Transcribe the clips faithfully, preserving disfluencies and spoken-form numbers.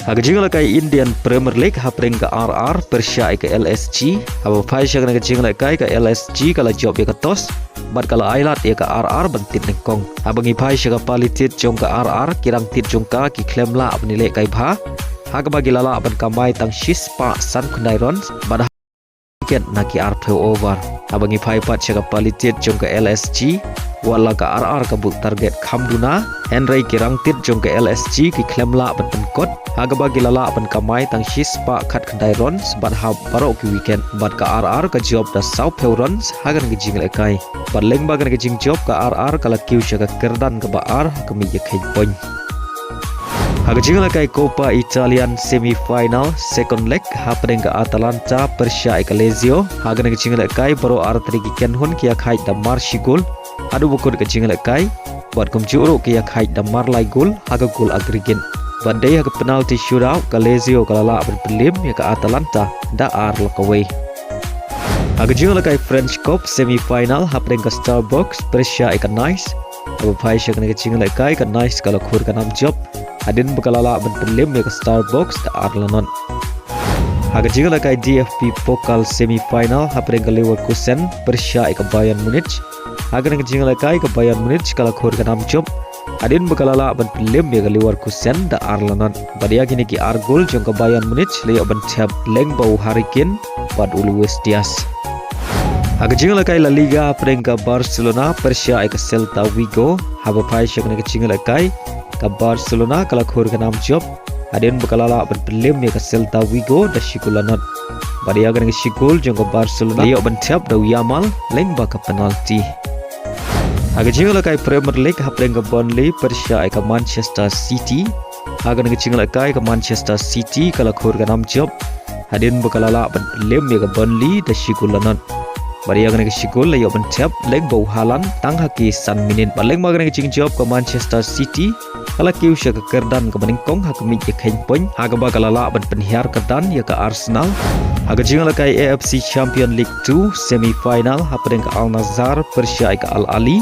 Ha ka jingïalehkai Indian Premier League, hapdeng ka R R pyrshah ïa ka L S G. Haba phai sha kane ka jingïalehkai, ka L S G ka la jop ïa ka toss bad ka la ailad ïa ka R R ban tied nyngkong. Haba ngi phai sha ka pali tied jong ka R R, ki rangtied jong ka ki khlem lah ban ïalehkai bha, ha kaba ki la lah ban kamai tang shispah san khyndai runs bad wicket na ki arphew over. Haba ngi phai pat sha ka pali tied jong ka L S G, wat la ka R R ka buh target kham duna, hynrei ki rangtied jong ka L S G ki khlem lah ban pynkut, ha kaba ki la lah ban kamai tang shispah khatkhyndai runs bad hap baroh ki wicket. Bad ka R R ka jop da sawphew runs ha kane ka jingïalehkai. Bad lyngba kane ka jingjop, ka R R ka la kiew sha ka kyrdan kaba ar ha ka miej ïakheiñ point. Ha ka jingïalehkai Coppa Italian semi-final second leg, hapdeng ka Atalanta pyrshah ïa ka Lazio. Ha kane ka jingïalehkai, baroh artylli ki kynhun ki ïakhaid da mar shi gol haduh ba kut ka jingïalehkai, bad kumjuh ruh ki ïakhaid da mar lai gol ha ka gol aggregate. Bad dei ha ka penalty shootout, ka Lazio ka la lah ban pynliem ïa ka Atalanta da ar la kawei. Ha ka jingïalehkai French Cup semi-final, hapdeng ka Strasbourg pyrshah ïa ka Nice. Haba phai sha kane ka jingïalehkai, ka Nice ka la khur ka nam jop, hadien ba ka la lah ban pynliem ïa ka Strasbourg da ar la not. Ha ka jingïalehkai D F B Pokal semi-final, hapdeng ka Leverkusen pyrshah ïa ka Bayern Munich. Ha kane ka jingïalehkai, ka Bayern Munich ka la khur ka nam jop, hadien ba ka la lah ban pynliem ïa ka Leverkusen da ar la not. Bad ïa kine ki ar gol jong ka Bayern Munich la ïoh ban thep lyngba u Harry Kane bad u Luis Diaz. Ha ka jingïalehkai La Liga, hapdeng ka Barcelona pyrshah ïa ka Celta Vigo. Haba phai sha kane ka jingïalehkai, ka Barcelona ka la khur ka nam jop, hadien ba ka la lah ban pynliem ïa ka Celta Vigo da shi gol la not. Bad ïa kane ka shi gol jong ka Barcelona la ïoh ban thep da u Yamal lyngba ka penalty. Ha ka jingïalehkai Premier League, hapdeng ka Burnley pyrshah ïa ka Manchester City. Ha kane ka jingïalehkai, ka Manchester City ka la khur ka nam jop, hadien ba ka la lah ban pynliem ïa ka Burnley da shi gol la not. Bad ïa kane ka shi gol la ïoh ban thep lyngba u Haaland tang ha ki san minit. Bad lyngba kane ka jingjop, ka Manchester City ka la kiew sha ka kyrdan kaba nyngkong ha ka miej ïakheiñ point, ha kaba ka la lah ban pynhiar kyrdan ïa ka Arsenal. Ha ka jingïalehkai A F C Champion League two semi-final, hapdeng ka Al Nassr pyrshah ïa ka Al Ahly.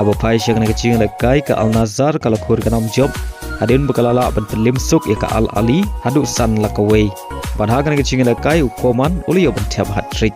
Haba phai sha kane ka jingïalehkai, ka Al Nassr ka la khur ka nam jop, hadien ba ka la lah ban pynliem suk ïa ka Al Ahly haduh san la kawei. Bad ha kane ka jingïalehkai, u Coman u la ïoh ban thep hat-trick.